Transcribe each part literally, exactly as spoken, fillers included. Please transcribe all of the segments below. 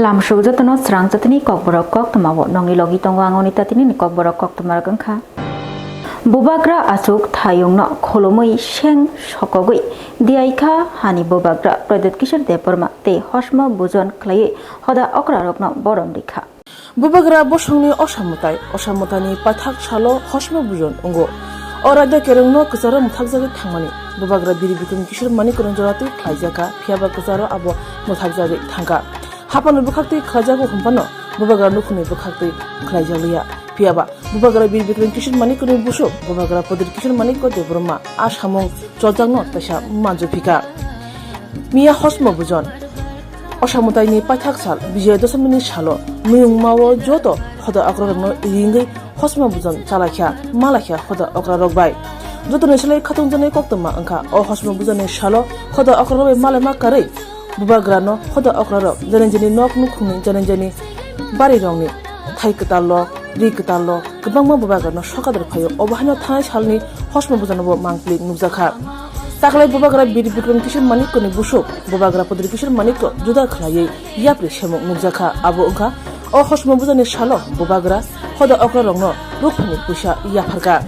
Lamsuk jotono srang jatini kokborok koktwmao nongni logi tongo ang oni tatini ni kokborok koktwma rok wngkha. Bubagra aswk thayungno khulumwi seng sokogwi diyaikha hani bubagra Pradyut Kishore Debbarma tei hosmo bujon khlaiwi hoda okrarokno borom rikha. Bubagra bosongni osamwtai, osamwtaini paithak salo hosmo bujon wngo. O raida kerongno kwcharo mwthakjagwi thangmani bubagra Biri Bikram Kishore Manikno joratwi khlaijakha, phiyaba kwcharo abo mwthakjagwi thangkha. Hapani bwkhaktwi khlaijago hwnphano bubagra nukhungni bwkhaktwi khlaijakliya. Phiyaba bubagra Biri Bikram Kishore Manikni busuk bubagra Pradyut Kishore Manikya Debbarma a samung choljakno teisa manjuphika. Miya hosmo bujon. Osamwtaini paithak sal Bijoya Doshomini salo nuyungmao joto hoda okrarokno ringwi hosmo bujon chalaikha, malaikha hoda okrarok bai. Jotoni slai khatungjaknai koktwma wngkha o hosmo bujonni salo hoda okrarok bai malaima karwi bubagrano hoda okrarok jani jani nok nukhungni jani jani barirokni thai kwtallo, ri kwtallo kwbangma bubagrano sokadar phaio. Obo haino thanai salni hosmo bujano bo mangpili nukjakha. Taklai bubagra Biri Bikram Kishore Manikyani busuk bubagra Pradyut Kishore Manikya juda khlaiwi yapri semung nukjakha. Abo wngkha o hosmo bujani salo bubagra hoda okrarokno rukphani puisa yapharkha.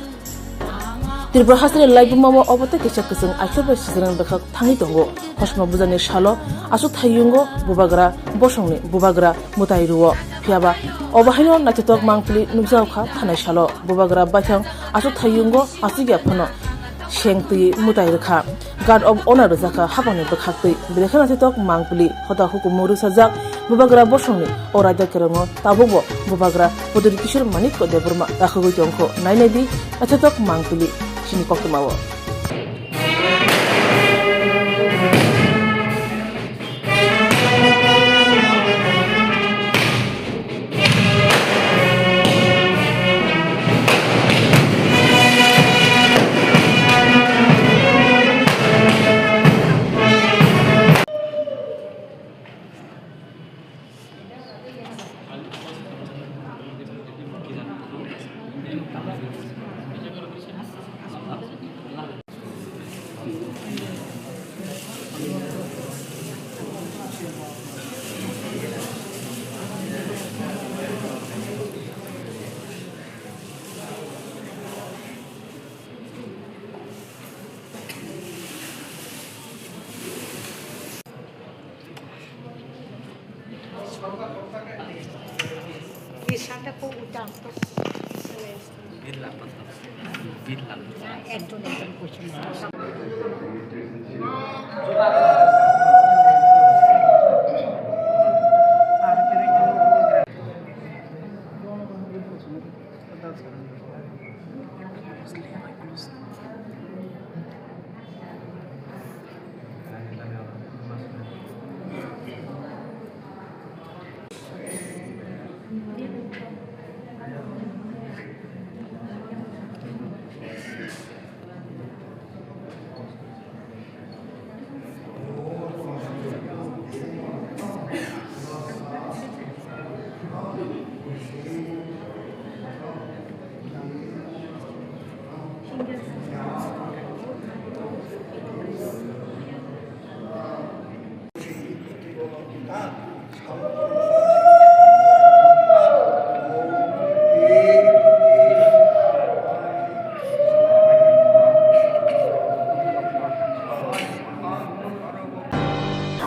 Tripura hasteni laibuma o obo tei kisa kwchwng aichuk bai sijrang bwkhak thangwi tongo. Hosmo bujani salo aswk thayungo bubagra bosongni bubagra mwtai rwo. Phiyaba obo haino naithothok mangpili nukjakha thanai salo bubagra baithang aswk thayungo aswk ya phano seng twi mwtai rwkha. Guard of Honor rwjakha hapangni bwkhaktwi. Belai kheno naithothok mangpili hoda hukumu rwsajak bubagra bosongni o raida kerongo tabukbo bubagra Pradyut Kishore Manikya Debbarma rakhogwi tongkho. Nainai di naithothok mangpili chini koktwmao.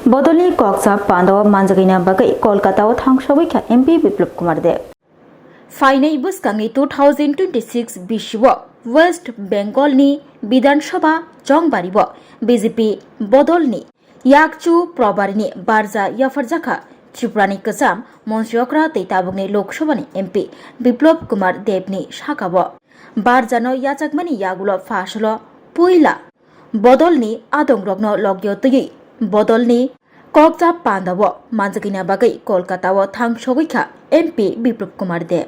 Bodolni koksa pandao manjagwina bagwi Kolkatao thangsogwi kha M P Biplop Kumar Deb. Phainai bwskangni two thousand twenty-six bisio West Bengalni Bidhan Sabha chongbario B J P bodolni yakchu probarini barja yapharjakha Tripurani kwcham montri okra tei tabukni Lok Sabhani M P Biplop Kumar Debni sakao. Barjano yachakmani yagulo phasalo puila bodolni adongrokno logyo twiwi bodolni kokcha pandao manjagwina bagwi Kolkatao thangsogwi kha M P Biplop Kumar Deb.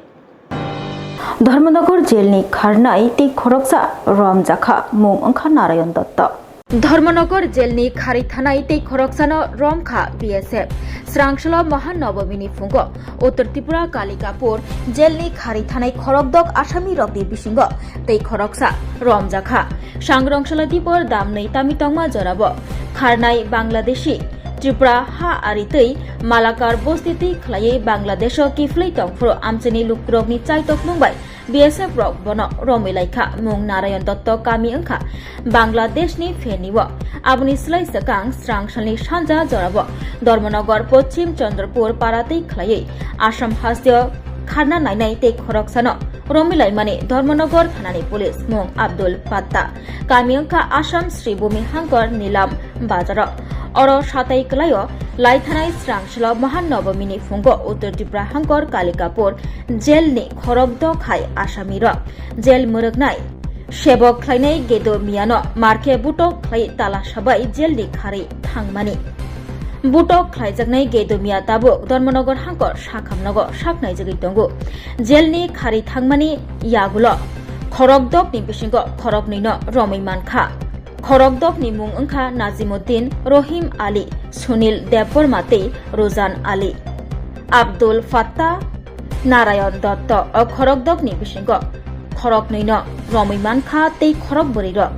Dharmanagar jelni kharnai tei khoroksa romjakha, mung wngkha Narayan Dotto. Dharmanagar jelni kharwi thanai tei khoroksano romkha B S F. Srangsalo Mahanobomini phungo Uttar Tripura Kalikapur jelni kharwi thanai khorokdok Asamirokni bisingo tei khoroksa romjakha. Sangrong sala dibor damnwi tami tongma jorabo kharnai Bangladeshi Tripura ha ari twi Malakar bosti twi khlaiwi Bangladesho kiphilwi tongphuru amchaini lukurokni chaitok mung bai B S F rok bono romwi laikha mung Narayan Dotto kami wngkha Bangladeshni Fenio. Aboni slai swkang srangsalni sanja jorao Dharmanagar Poschim Chandrapur para twi khlaiwi Assam hasteo kharna nainai tei khoroksano romwi laimani Dharmanagar thanani police mung Abdul Fatta. Kami wngkha Assam Sribhumi Hangkor Nilam Bazaro. Oro satai kwlaio laithanai srangsalo Mahan Nobomini phungo Uttar Tripura Hangkor Kalikapur jailni khorok dok hai asamirok jail mwrwknai sebok khlainai Gedo Miyano markhe butok khlai tala sabai jailni kharwi thangmani. Butok khlaijaknai Gedo Miya tabuk Dharmanagar Hangkor sakhamnogo saknaijagwi tongo. Jailni kharwi thangmani yagulo khorok dokni bisingo khoroknwino romwi mankha. Khorok dokni mung wngkha Najimuddin, Rohim Ali, Sunil Debbarma tei Rujan Ali. Abdul Fatta, Narayan Dotto o khorok dokni bisingo khoroknwino romwi mankha tei khorok bwrwirok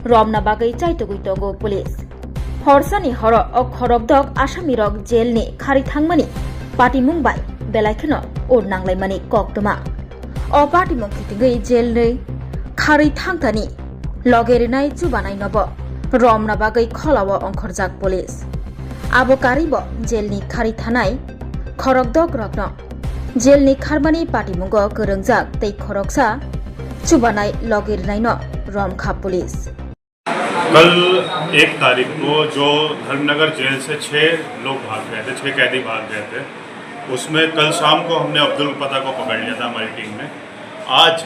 romna bagwi chaitugwi tongo police. Horsani horo o khorok dok asamirok jailni kharwi thangmani patimung bai belai kheno ur nanglaimani koktwma. O patimung khitingwi jailni kharwi thangthani loge rinai chubanai nobo romna bagwi kholao ongkhorjak police. Abo karibo jailni kharwi thanai khorok dok rokno jailni kharmani patimungo kwrwngjak tei khoroksa chubanai loge rinaino romkha police. कल एक तारीख को जो धर्मनगर जेल से छह लोग भाग गए थे, छह कैदी भाग गए थे, उसमें कल शाम को हमने अब्दुल पता को पकड़ लिया था हमारी टीम ने। आज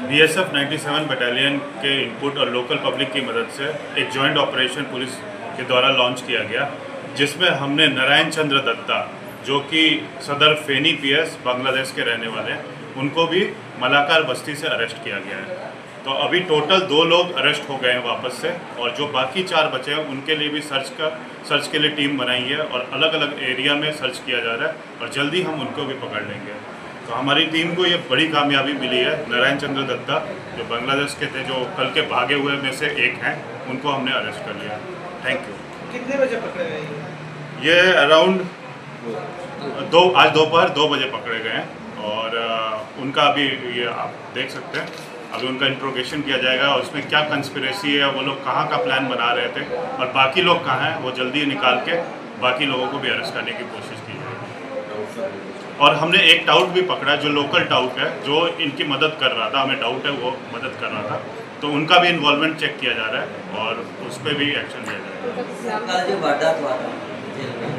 B S F ninety seven battalion के इनपुट और लोकल पब्लिक की मदद से एक जॉइंट ऑपरेशन पुलिस के द्वारा लॉन्च किया गया, जिसमें हमने नारायण चंद्र दत्ता, जो कि सदर फेनी P S बांग्लादेश के रहने वाले हैं, उनको भी मलाकार बस्ती से अरेस्ट किया गया है। तो अभी टोटल दो लोग अरेस्ट हो गए हैं वापस से, और जो बाकी चार बचे हैं उनके लिए भी सर्च का सर्च के लिए टीम बनाई है और अलग-अलग एरिया में सर्च किया जा रहा है और जल्दी हम उनको भी पकड़ लेंगे। तो हमारी टीम को ये बड़ी कामयाबी मिली है। नारायण चंद्र दत्ता जो बांग्लादेश के थे, जो कल के भागे हुए में से एक हैं, उनको हमने अरेस्ट कर लिया। Thank you. कितने बजे पकड़े गए ये? ये अराउंड दो, आज दोपहर दो बजे पकड़े गए हैं और, अ, उनका अभी ये आप देख सकते हैं, अभी उनका इंट्रोगेशन किया जाएगा और उसमें क्या कंस्पिरेसी है, वो लोग कहाँ का प्लान बना रहे थे और बाकी लोग कहाँ हैं, वो जल्दी निकाल के बाकी लोगों को भी अरेस्ट करने की कोशिश की जाएगी। और हमने एक टाउट भी पकड़ा, जो लोकल टाउट है, जो इनकी मदद कर रहा था, हमें डाउट है वो मदद कर रहा था, तो उनका भी इन्वॉल्वमेंट चेक किया जा रहा है और उस पर भी एक्शन लिया जाएगा। कल जो वारदात हुआ था जेल में,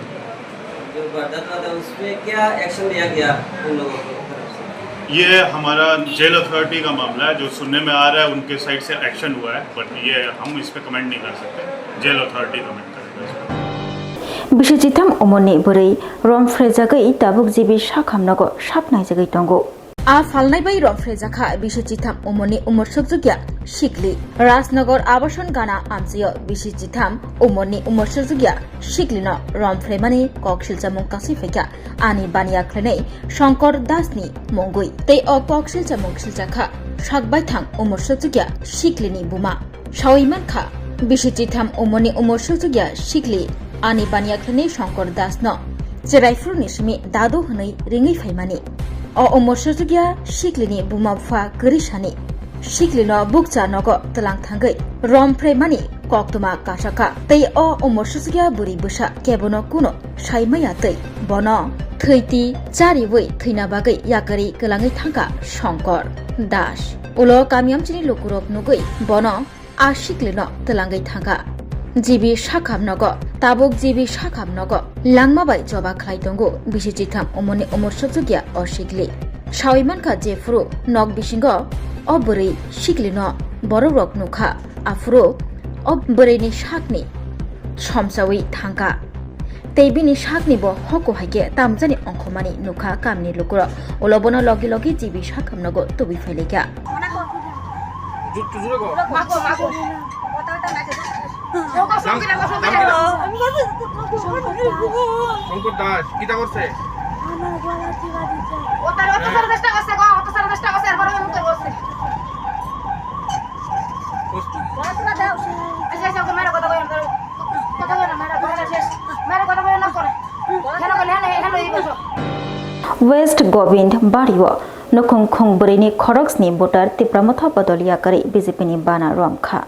जो वारदात हुआ था, उसमें क्या एक्शन लिया गया उन लोगों की तरफ से? ये हमारा जेल अथॉरिटी का मामला है, जो सुनने में आ रहा है उनके साइड से एक्शन हुआ है, बट ये हम इस पे कमेंट नहीं कर सकते, जेल अथॉरिटी कमेंट करेगा इस पे। Bisi chitham umorni bwrwi rom phrejagwi tabuk G B sakhamnogo saknaijagwi tongo. A phalnai bai rom phrejakha bisi chitham umorni umor sokjukya sikli. Rajnagar Abasan Gana amchaio bisi chitham umorni umor sokjukya siklino rom phreimani kok silchamung kasui phaikha ani baniya khwlainai Shankar Dasni mungwi. Tei o kok silchamung silchakha sak baithang umor sokjukya siklini buma. Sawi mankha, bisi chitham umorni umor sokjukya sikli ani baniya khwlainai Shankar Dasno cheraifuruni simi dadu hwnwi ringwi phaimani. O umor sokjukya siklini buma bupha kwrwi sani siklino bukcha nogo twlang thangwi rom phreimani koktwma kasakha. Tei o umor sokjukya bwrwi bwsa kebono kuno saimaya twi bono thwiti chariwi thwina bagwi yakarwi kwlangwi thangkha Shankar Das. Ulo kami amchini lukurok nugwi bono a siklino twlangwi thangkha. G B sakham nogo, tabuk G B sakham nogo langma bai choba khlai tongo bisi chitham umorni umor sokjukya o sikli. Sawi mankha jephuru nok bisingo o bwrwi siklino borokrok nukha, aphuru o bwrwini sakni somsawi thangkha. Tei bini sakni bo hoko hai khe tamjani ongkhormani nukha kamini lukurok. Ulo bono logi logi G B sakham nogo tubui phailaikha. Shankar দাস, কিতা করছে? আমার গলা টিপা দিছে। অত সারা চেষ্টা করছে গো, অত সারা চেষ্টা করছে, এরপরে আমি তো বলছি। কষ্ট। আচ্ছা, আচ্ছা, ওকে মেরে কথা বলেন, কথা বলেন, মেরে কথা বলেন। West Govind Bario nukhung khung bwrwini khoroksni voter Tipra Motha bodol yakarwi B J P ni bana romkha.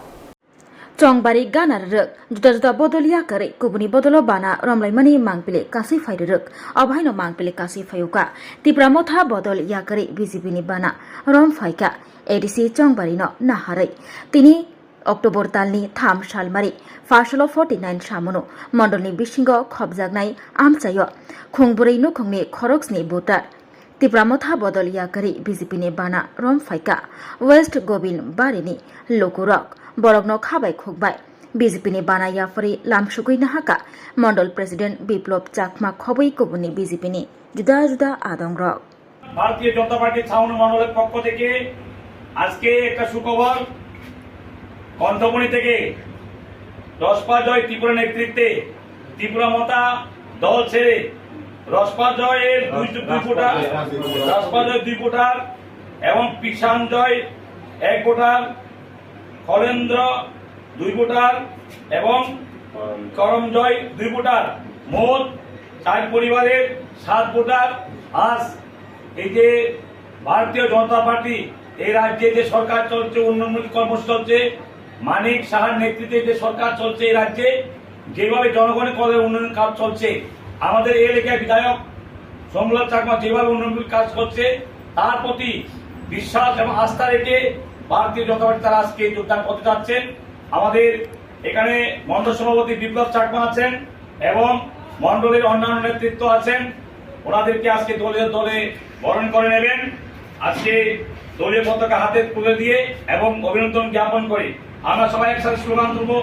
Chongbari gana rwrwk juda juda bodol yakarwi kubuni bodolo bana romlaimani mangpili kasui phai rwrwk. Obo haino mangpili kasui phaiuka Tipra Motha bodol yakarwi B J P ni bana rom phaika A D C Chongbari no naharwi. Tini October talni tham salmari, phasalo forty nine samono mondolni bisingo khopjaknai amchaio khungbwrwi nukhungni khoroksni voter Tipra Motha bodol yakarwi B J P ni bana rom phaika West Gobin Barini lukurok borokno khabai khukbai B J P ni bana yaphari lamsugwi nahaka Mondol President Biplop Chakma khobwi kubuni B J P ni juda juda adongrok. ভারতীয় জনতা পার্টি ছাউনি মণ্ডলের পক্ষ থেকে আজকে একটা সুখবর, কণ্ঠমণি থেকে রসপা জয় ত্রিপুরা নেতৃত্বে ত্রিপুরা মথা দল ছেড়ে রসপা জয়ের দুই দুই ভোটার, রসপা জয় দুই ভোটার এবং পিসান জয় এক ভোটার, খলেন্দ্র দুই ভোটার এবং করমজয় দুই ভোটার, মোট চার পরিবারের সাত ভোটার। আজ এই যে ভারতীয় জনতা পার্টি এই রাজ্যে যে সরকার চলছে, উন্নয়নমূলক কর্মসূচি চলছে, মানিক সাহার নেতৃত্বে যে সরকার চলছে এই রাজ্যে, যেভাবে জনগণের কল্যাণে উন্নয়ন কাজ চলছে, আমাদের এই এলাকার বিধায়ক সোমলাল চাকমা যেভাবে উন্নয়নমূলক কাজ করছে, তার প্রতি বিশ্বাস এবং আস্থা রেখে ভারতীয় জনতা পার্টি তারা আজকে যোগদান করতে যাচ্ছেন। আমাদের এখানে মণ্ডল সভাপতি বিপ্লব চাকমা আছেন এবং মণ্ডলের অন্যান্য নেতৃত্ব আছেন, ওনাদেরকে আজকে দলে দলে বরণ করে নেবেন। আজকে দলীয় পতাকা হাতে তুলে দিয়ে এবং অভিনন্দন জ্ঞাপন করে আমরা সবাই একসাথে স্লোগান তুলবো।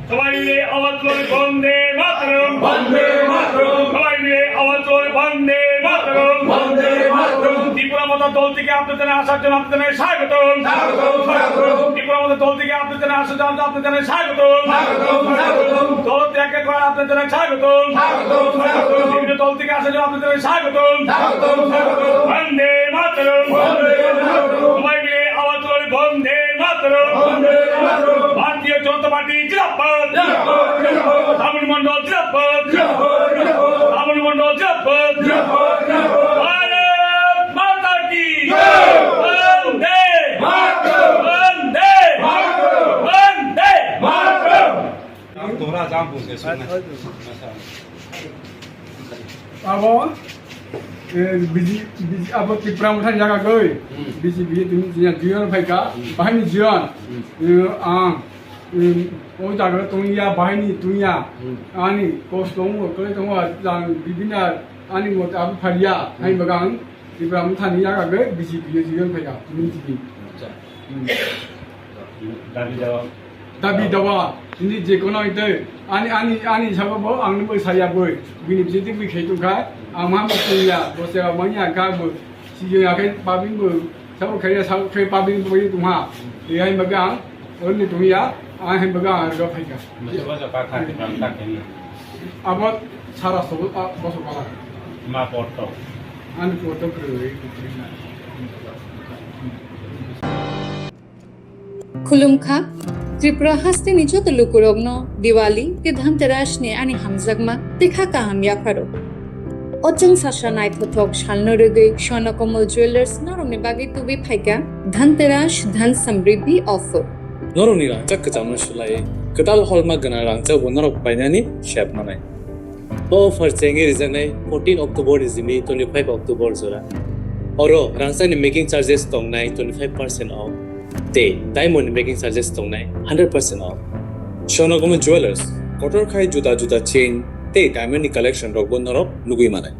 সবাই মিলে আওয়াজ তুলে বন্দে মাতরম। বন্দে মাতরম। সবাই মিলে আওয়াজ তুলে বন্দে মাতরম। বন্দে মাতরম। ত্রিপুরা মথা দল থেকে আপনাদের আসার জন্য আপনাদের স্বাগতম। স্বাগতম, স্বাগতম। ত্রিপুরা মথা দল থেকে আপনাদের আসার জন্য আপনাদের স্বাগতম। স্বাগতম, স্বাগতম। দল ত্যাগ করার আপনাদের স্বাগতম। স্বাগতম, স্বাগতম। বিভিন্ন দল থেকে আসার জন্য আপনাদের স্বাগতম। স্বাগতম, স্বাগতম। বন্দে মাতরম। বন্দে মাতরম। সবাই মিলে আওয়াজ তুলে বন্দে মাতরম। বন্দে মাতরম। ভারতীয় জনতা পার্টি জিন্দাবাদ। জিন্দাবাদ, জিন্দাবাদ। শ্রাবণ মণ্ডল জিন্দাবাদ। জিন্দাবাদ, জিন্দাবাদ। শ্রাবণ মণ্ডল জিন্দাবাদ। জিন্দাবাদ, জিন্দাবাদ। ভারত মাতা কি জয়। বন্দে মাতরম। বন্দে মাতরম। বন্দে মাতরম। Tora jam puse sung na. Abo, eh, biji, biji, abo Tipra Motha ni jaga goi. Hmm. B J P tini jiya jiyon phaika, hmm, bahai ni jiyon. Hmm. Eh, ang, eh, o jaga tong ya, bahai ni tong ya. Hmm. Ani kos tong, koi tong, jang bibina, ani mot abu pharia, hmm, hai bagang. Tipra Motha ni yaga be B J P yo jiyon phaika, tini tini. Acha. Hmm. Dabi dawa. Dabi dawa, tini je kono ite, ani, ani, ani sabo bo, ang bo saya bo, bini bisi tik bi khai tungkha, ang ma bo tuya, bo se ma ya ka bo, si yo ya khai pabin bo, sabo khai ya, sabo khai pabin bo ye tungha, ye hai maga, oni tuya, ang hai maga, ang ro phaika. Masa ba sa pa kha, Tipra Motha khe ni. Abo sara sobo, a, boso kala. Ma porto. Ani porto kre. Khulumkha, Tripura hasteni joto lukurokno Diwali tei Dhanteras ni ani hamjakma tei kha kaham yapharo. O chwng sasa naithothok salno rwgwi Swarna Kamal Jewellers norokni bagwi tubui phaikha Dhanteras Dhan Samriddhi offer. Norokni rangchak kwchamno swlaiwi kwtal holma gwnang rangchakbo norok painani sep manai. O offer chengwi rijaknai fourteen October ni simi twenty-five October jora. Oro rangchakni making charges tongnai twenty-five percent off tei diamond ni making charges tongnai hundred percent off. Swarna Kamal Jewellers kotor khai juda juda chain tei diamond ni collection rokbo norok nugwi manai.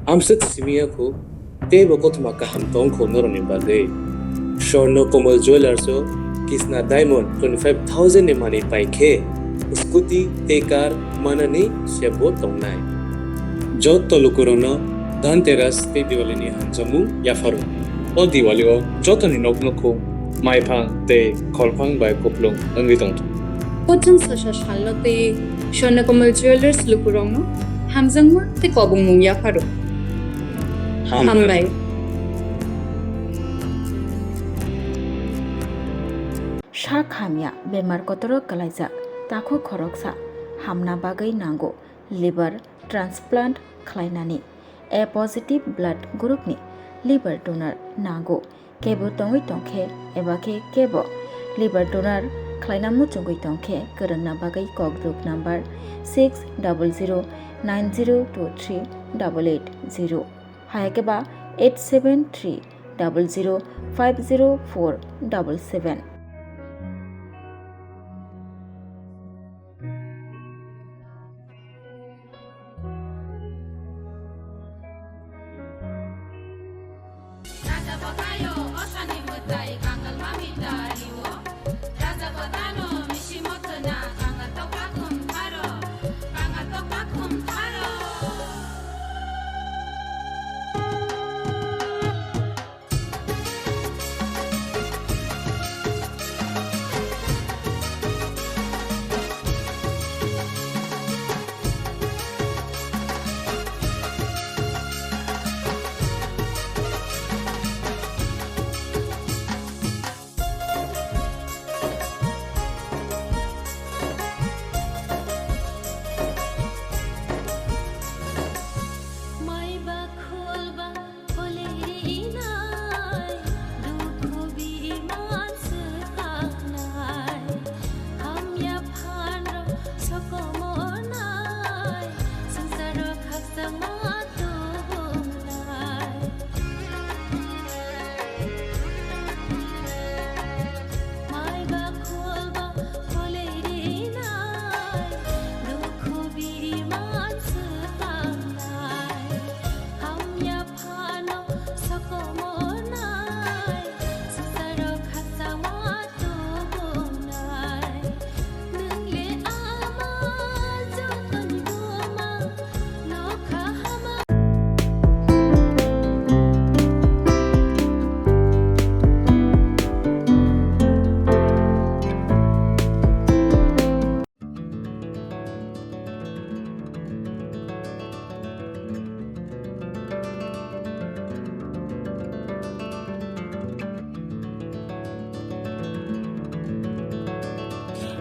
Amswk simi ya kho. Teibo kothoma kaham tongkho norokni bagwi. Swarna Kamal Jewellers o Kisna Diamond twenty-five thousand ni manwi pai khe scooty tei car manani sebo tongnai. Jotto lukurokno Dhanteras tei Diwali ni hamjakmung yapharo. O Diwali o jotoni nok nukhung maiphang tei kholphang bai kuplung wngwi tongthung. Kochwng sasa salno tei Swarna Kamal Jewellers lukurokno hamjakma tei kobongmung yapharo. Hambai. Hambai. Sak hamya bemar kotoro kwlaijak takhuk khoroksa hamna bagwi nango liver transplant khlainani. A positive blood group ni liver donor nango. Kebo tongwi tongkhe eba khe kebo liver donor khlaina muchungwi tongkhe, kwrwngna bagwi kokduk number six double zero nine zero two three double eight zero, hayakhe ba eight seven three double zero five zero four double seven.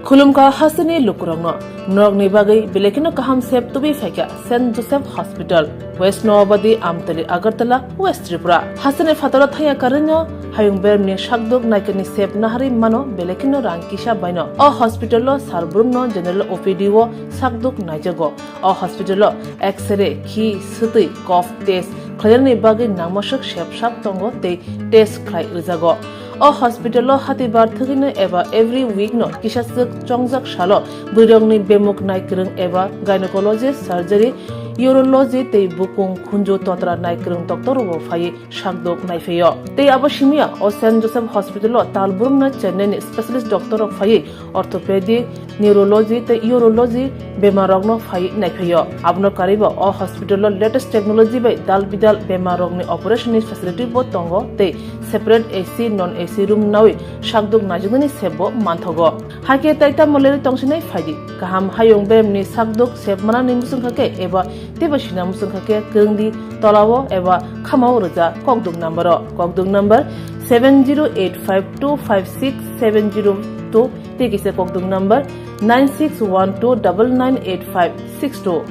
Khulumkha hasteni lukurokno, norokni bagwi belai kheno kaham sep tubui phaikha Saint Joseph Hospital, West Noabadi, Amtali, Agartala, West Tripura. Hasteni phataro thangya karwino hayung beremni sakduk naikani sep naharwi mano belai kheno rang kisa baino. O hospital o sar brumno general O P D o sakduk naijago. O hospital o X-ray, khi, swtwi, cough test khlainani bagwi nangmaswk sep sak tongo tei test khlai rwjago. O hospital o hatibar thwgwino eba every week no kisaswk chongjak salo bwrwirokni bemuk naikwrwng eba gynecology, surgery, urology tei bukung khunju totra naikwrwng doctor rok bo phaiwi sakdok naiphaio. Tei abo simiya o Saint Joseph Hospital o tal brumno Chennai ni specialist doctor rok phaiwi orthopedic, neurology tei urology bemar rokno phaiwi naiphaio. Abono karwibo o hospital o latest technology bai dal bidal bemar rokni operation ni facility bo tongo tei separate A C, non A C room nawi sakdok naijaknani sep bo manthogo. Hakhe tai tamo lerwi tongsinai phaidi. Kaham hayung beremni sakdok sep manani muchungkha khe eba teibo sina muchungkha khe kwrwngdi tolao eba khamao rwja kokduk number o. Kokduk number seven zero eight five two five six seven zero two tei kisa kokduk number nine six one two double nine eight five six two.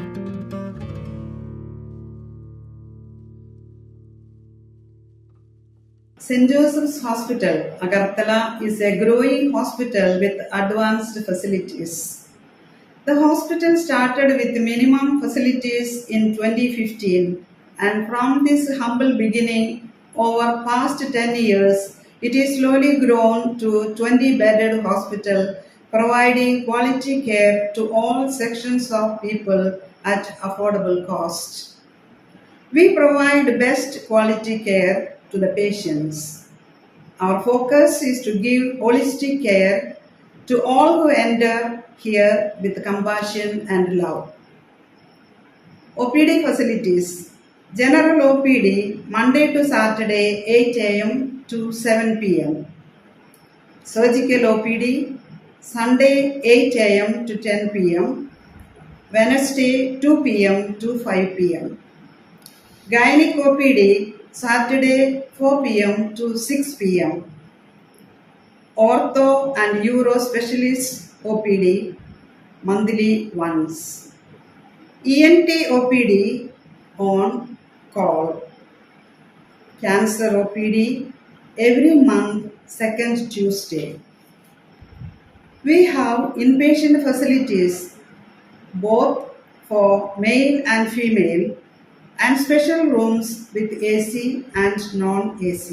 Saint Joseph's Hospital, Agartala is a growing hospital with advanced facilities. The hospital started with minimum facilities in twenty fifteen, and from this humble beginning, over past ten years, it is slowly grown to twenty bedded hospital, providing quality care to all sections of people at affordable cost. We provide best quality care to the patients. Our focus is to give holistic care to all who enter here with compassion and love. O P D facilities. General O P D, Monday to Saturday, eight A M to seven P M. Surgical O P D, Sunday, eight A M to ten P M, Wednesday, two P M to five P M. Gynec O P D, Saturday, four P M to six P M. Ortho and Uro Specialist O P D, monthly once. E N T O P D on call, Cancer O P D, every month, second Tuesday. We have inpatient facilities both for male and female, and special rooms with A C and non-A C.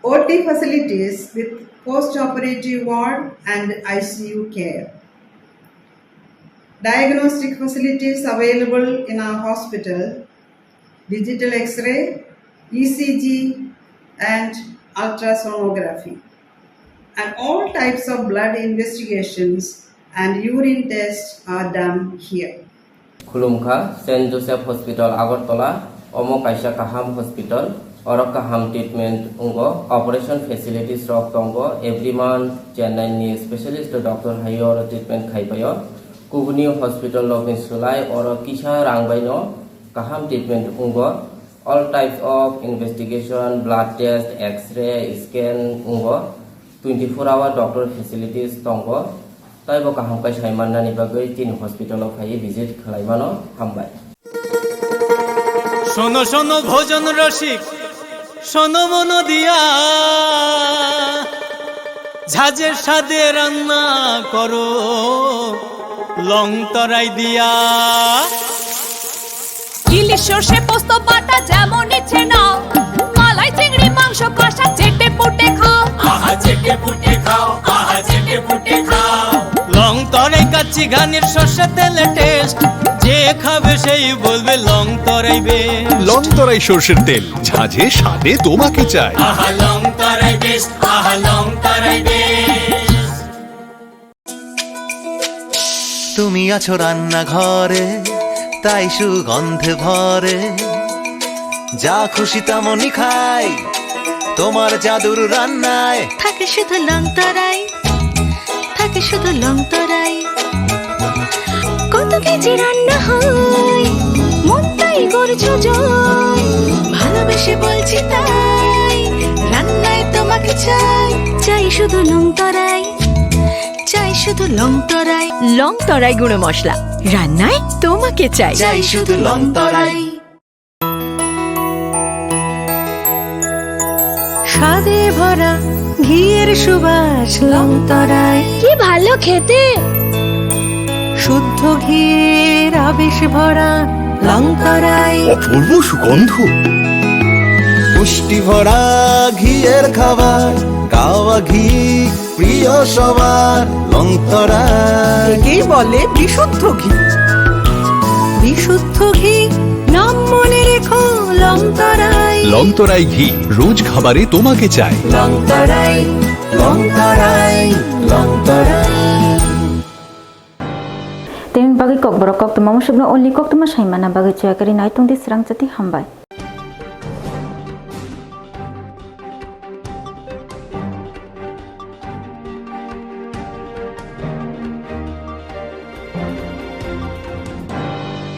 O T facilities with post-operative ward and I C U care. Diagnostic facilities available in our hospital, digital X-ray, E C G, and ultrasonography. And all types of blood investigations and urine tests are done here. Khulumkha, Saint Joseph Hospital, Agartala, omo kaisa kaham hospital, oro kaham treatment wngo, operation facilities rok tongo, every month Chennai ni specialist doctor hai oro treatment khai paio. Kubuni hospital rok ni slai oro kisa rang bai no kaham treatment wngo. All types of investigation, blood test, X-ray, scan wngo. Twenty-four hour doctor facilities tongo. Taibo kaham khe sai mannani bagwi tini hospital o phaiwi visit khlai mano. Hambai. শোনো শোনো ভোজন রসিক, শোনো মন দিয়া, ঝাঁঝের স্বাদে রান্না করো লং তরাই দিয়া। ইলিশ সর্ষে পোস্ত বাটা যেমন ইচ্ছে নাও, মালাই চিংড়ি মাংস কষা চেটে পুটে খাও। আহা চেটে পুটে খাও, আহা চেটে পুটে খাও। লং তরাই কাচ্চি ঘানির সর্ষে তেলে টেস্ট, যে খাবে সেই বলবে লং তরাই বেশ। লং তরাই সর্ষের তেল, ঝাঁঝে স্বাদে তোমাকে চাই। আহা লং তরাই বেশ, আহা লং তরাই বেশ। তুমি আছো রান্নাঘরে, তাই সুগন্ধে ভরে। যা খুশি তেমনই খাই, তোমার জাদুর রান্নায়। থাকে শুধু লং তরাই, থাকে শুধু লং তরাই। কত কেজি রান্না হয়, মন তাই করছো জয়। ভালোবেসে বলছি তাই, রান্নায় তোমাকে চাই। চাই শুধু লং তরাই, চাই শুধু লং তরাই। লং তরাই গুঁড়ো মশলা, রান্নায় তোমাকে চাই। চাই শুধু লং তরাই। স্বাদে ভরা ঘিয়ের সুবাস লং তরাই। কি ভালো খেতে। শুদ্ধ ঘিয়ের আবেশ ভরা লং তরাই। অপূর্ব সুগন্ধ। পুষ্টি ভরা ঘিয়ের খাবার, কাওয়া ঘি প্রিয় সবার লং তরাই। একেই বলে বিশুদ্ধ ঘি। বিশুদ্ধ ঘি, নাম মনে রেখো লং তরাই। লং তরাই ঘি, রোজ খাবারে তোমাকে চাই। লং তরাই, লং তরাই, লং তরাই। Tini bagwi kokborok koktwma musukno only koktwma saimana bagwi chuya kari nai tongdi srang chati hambai.